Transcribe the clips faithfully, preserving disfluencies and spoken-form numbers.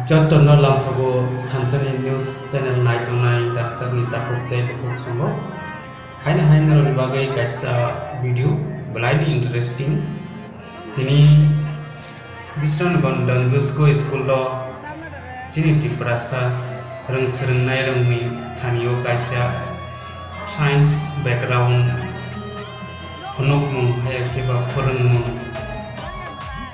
Jotono lamsogo thansani news channel naitongnai rangchakni takhuk tei bukhuk songo. Haino hai norokni bagwi kaisa video belaini interesting. Tini Bisramganj Don Bosco school o chini Tiprasa rwng swrwngnairokni thani-o kaisa science background phunukmung hai khe ba phwrwngmung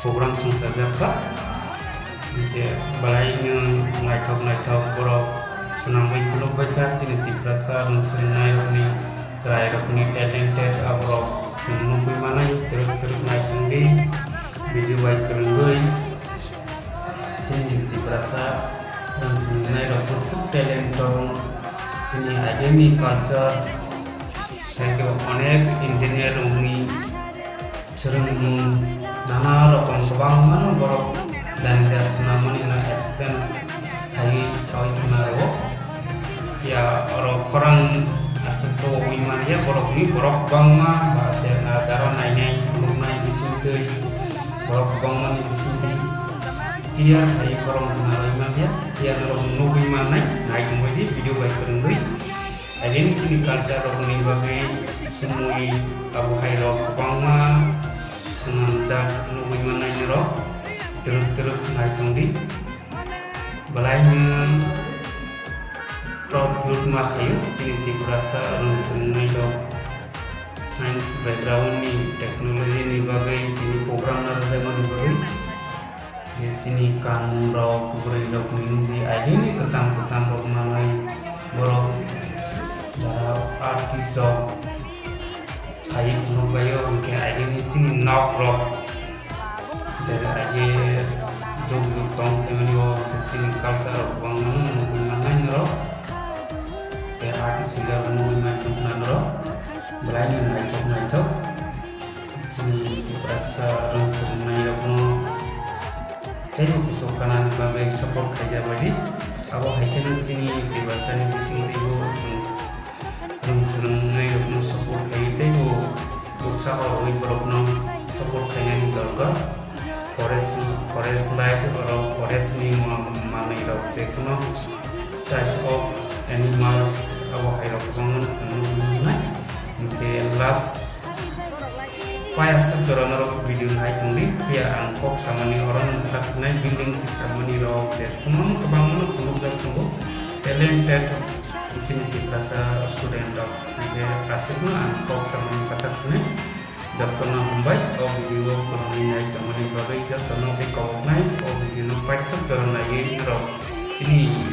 program songchajak kha. Hinkhe belaino naithok naithok borok swnamwi phunukbai kha chini Tiprasa rwng swrwngnairokni, chwrairokni talented aborok chwng nugwi manai twrwk twrwk naitongdi video bai kwrwngwi. Chini Tiprasa rwng swrwngnairok bwswk talent tong, chini agini culture, hai khe onek engineer rokni swrwngmung nana rokom kwbangmano borok jani ja swnamani no experience khaiwi saui khna rwo. Phiya oro khorang aswk tongwi manliya borokni, borok kwbangma ba jera jara nainai phunuknai bisingtwi, borok kwbangmani bisingtwi clear khaiwi khorang khna rwi manliya. Phiya norok nugwi mannai, naitongbaidi video bai kwrwngwi. Agini chini culture rokni bagwi sumui abo hai rok kwbangma swnamjak nugwi mannai norok twrwk twrwk naitongdi. Belaino proud feel ma khaio chini Tiprasa rwng swrwngnairok science background ni technology ni bagwi tini program narwkjakmani bagwi. Chini kanmung rok, kwbwrwi rok ni wngwi agini kwcham kwcham rok manwi borok jara artist rok khaiwi phunukbaio, hinkhe agini chini nok rok jera age juk juk tong phaimani o, hinkhe chini culture rok kwbangma nugwi mannai norok, tei artist hwnba bo nugwi mantong khna norok, belaino naithok naithok. Chini Tiprasa rwng swrwngnairokno teibo kuchuk kanani bagwi support khaijakbaidi. Abo hai kheno chini Tiprasani bisingtwibo chwng rwng swrwngnairokno support khaiwi teibo utsaho rwui borokno support khainani dorkar. Forest, forest bai oro forest ni ma-, manwi rok je kuno types of animals abo hai rok kwbangma no chwng nugwi mannai. Hinkhe last paya sak jora norok video nai tongdi, phiya ang kok samani oro no bwthak sinai building tisarmani rok je kwbangma kwbangma no phunukjak tongo, talented chini Tiprasa student rok. Hinkhe aswkno ang kok samani bwthak sinai. Jotono hambai o video o kwrwngwi nai tongmani bagwi, jotono tei koboknai o video no paithak jora naiwi norok chini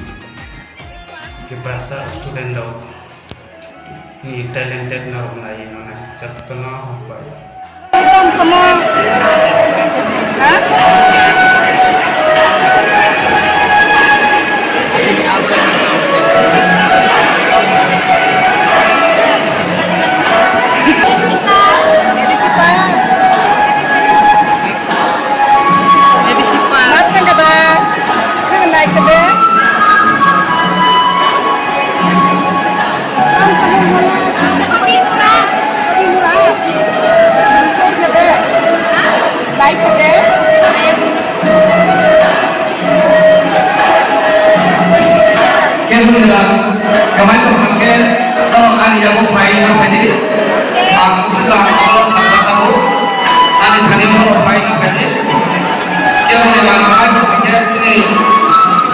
Tiprasa student rok ni talented norok naiwi manai, jotono hambai. Keboni rak, kamai tong khe, norok ani yago phai ma phai di. Ang sila ang sila tabo, ani thani mo phai ma phai di. Keboni rak, kamai tong khe, sini,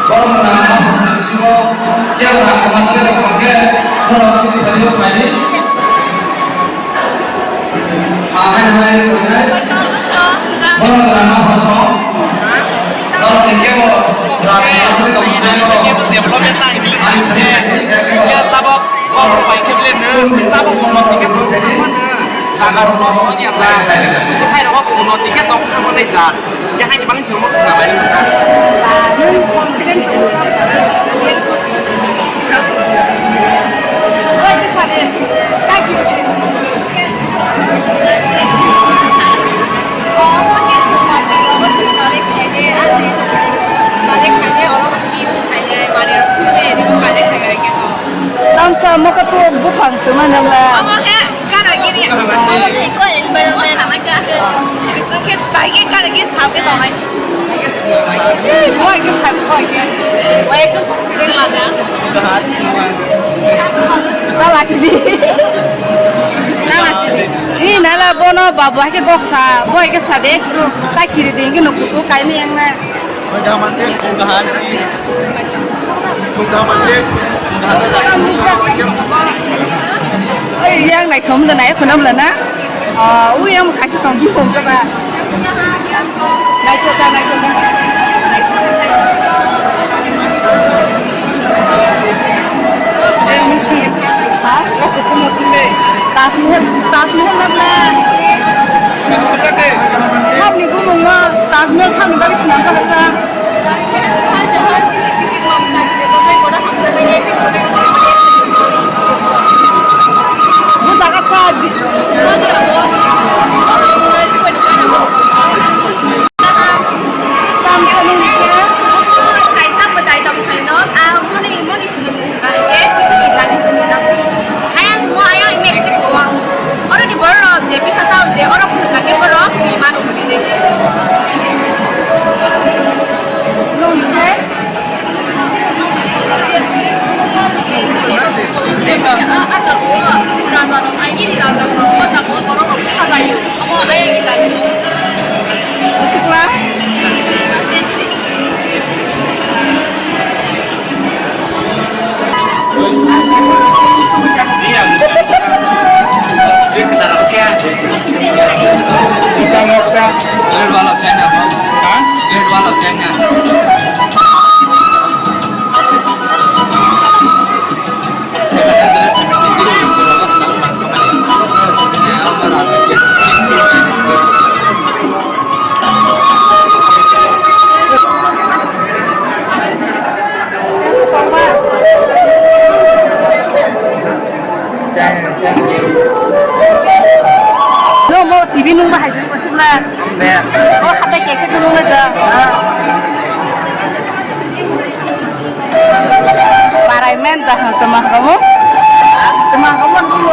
borok na, na, na, simo, keboni rak, kamai tong khe, norok sini thani mo phai di. Ahai, hai, hai. Borok lama kosong. Borok ni kebo lama kosong. Development line. Tabok, borok bai khe bile no. Tabok, borok ni kebo. Sagar, borok ni asa. Suku thai rok, borok ni kebo, tong thang manai jat. Yahaini bangni songmo swnam lai wngkha. Nwng confident tongo, oi, sare, ta giri. Omo khe swngmani, omo twi collect khaide, ani collect khaide, oro twi khaide, mane sune, rimo collect khaide, khe to. Tamsa mokha tu buphang swmai nang la. Omo khe Karagiri. Omo khe eco environment. Omo khe Karagiri sabe tongnai. Boy ke sadi, boy ke. Boy ke. Nala sidi. Nala sidi. Ni nala bono babu hai ke boksa, boy ke sadi ekdom ta kiri ding ke nukusu kaini yang na. Yang naithok da nai khwnam lana. Ah, ui yang kaisa tong bumung ka ba. Naithok da, naithok da. Yang musim. Ha? Tajmahal, Tajmahal na ba? Sabni bumung no Tajmahal sabni bagwi swnam jaha sa. Bo jaga kha di- Tam samung khe. Kaisa mwtai tong phaino, a moni, moni simi khe, Italy simi na. Ayang mo, ayang Mexico. Oro ni borok je bisa tao je, oro phunukha khe borok ni manu hudi de. Nung khe? Great Wall of China. Huh? Great Wall of China. No, mo T V nung ba hai sini kosip la. Deh. Oh, hatai keke nung la ja. Barai men dah sama kamu. Sama kamu dulu.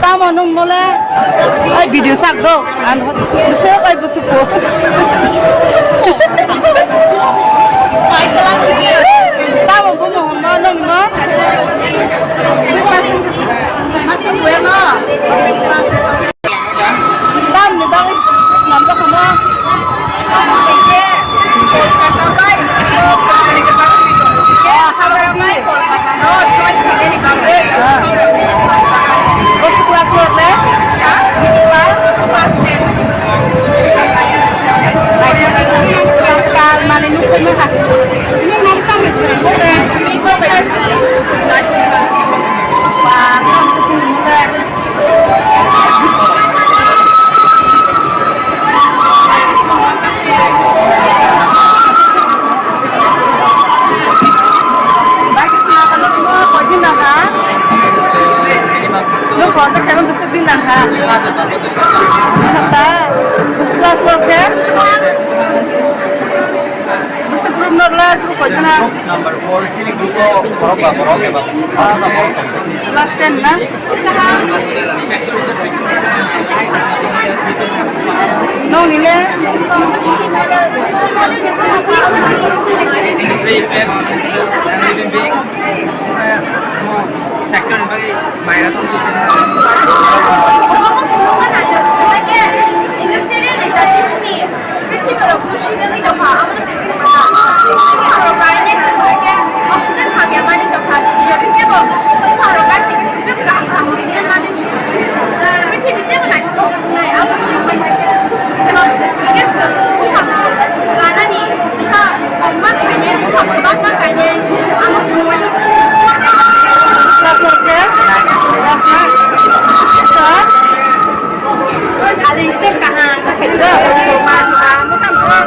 Tamo nung nole, ai video sak do, an bwswk ai bwswk ko. Tamo bo mohon no nung no. Masuk gue no. Tam ni bagwi swnamjak kha no. Kolkata bai, Kolkata bai, Kolkata bai, Kolkata no join khainani bagwi. Bwswk class four le? Ha? Bwswk class? Class ten. Tal mani nukho nukha. Nung nang tamo chwrai ko de. Ba, nang sukun mula. Bwswk group no la su koitwna. Group number four, chini group o borok ba borok eba, ah, na borok tong. Class ten na? Nong ni le? Living beings. Factor ni bagwi maira tong. Industrial ni jati sini. Prithibi rok dusitwngwi tongkha, aboni simi bwsa rok kainwi simi khe oxygen hamya manwi tongkha, jodi kebo bwsa rok kainwi simi khe kaham kaham oxygen manwi simi. Prithibi teibo naithothok wngnai, abo simi mani simi. So, hingkhe chwng bwsano lanani bwsa kongma khainai, bwsa kwbangma khainai, amo phunukmani simi. Aling tei kaham, kaham, kaham, kaham.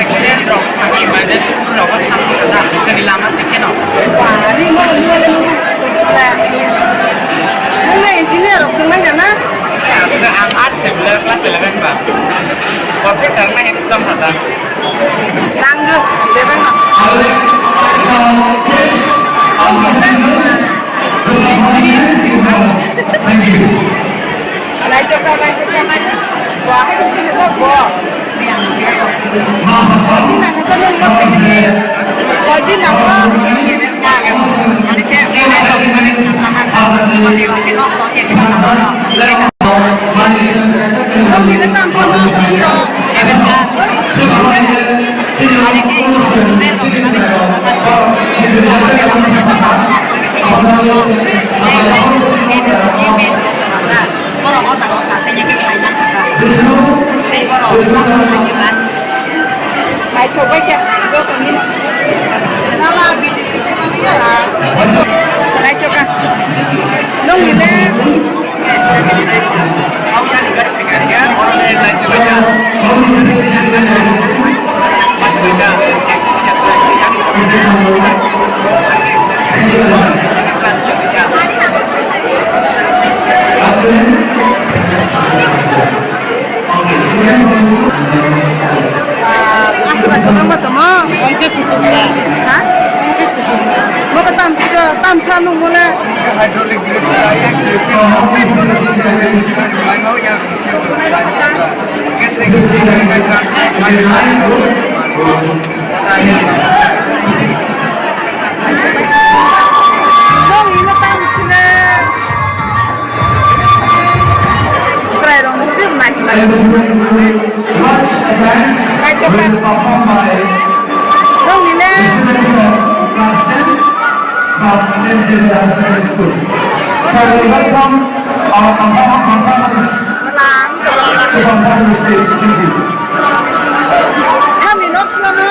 Accident rok thangwi mane, rok thang kha da, kani lama se kheno. Wari mo mo mo mo. Nung le engineer rok swngnai jana? Ang arts sem le class eleven ba. Professor na exam kha da. Rang do, eleven no. Thank you. Naitokha, naitokha, naitokha. Bo, hai khe khe bo. Bo di nang sa nung bo khe khe. Bo di nang bo. Bo di nang sa nung bo. Borok o jaga o kasaini khe khaina kha. Tei borok o kasaini khe kha. Naithok bai khe joto ni. Naithok kha. Nung ni le. Aswk bai kwbangma tongmo. Omo khe kuchuk sa. Ha? Omo khe kuchuk sa. Bo khe tamsa, tamsa nungmole. Hydraulic brakes, yang kuchuk. Yang kuchuk. Nong ino tang sile. Chwrairokno sile naisikha. Naitokha. Nong nile. So we welcome our Kampala, Kampala Samni nok swnamno.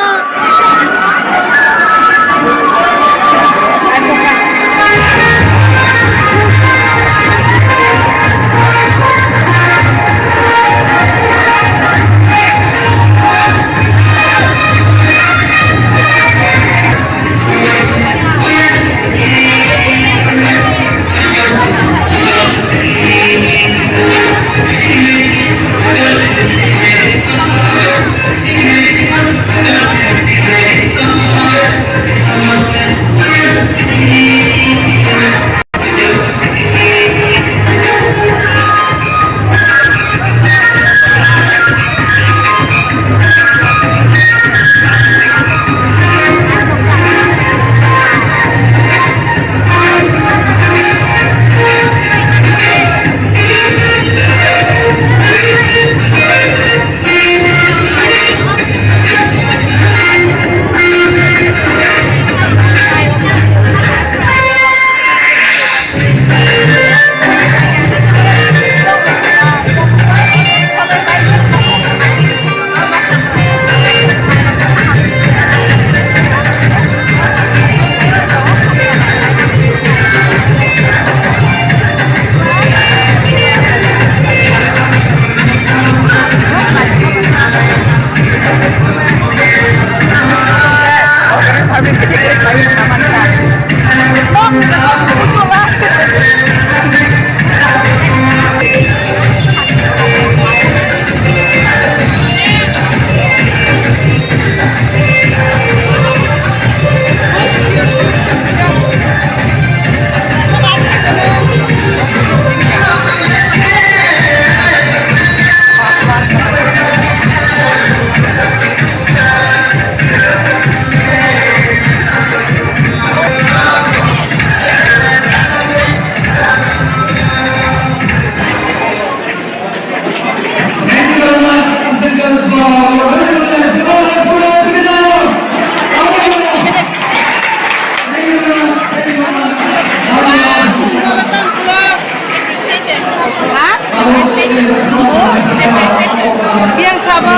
Yang sabo.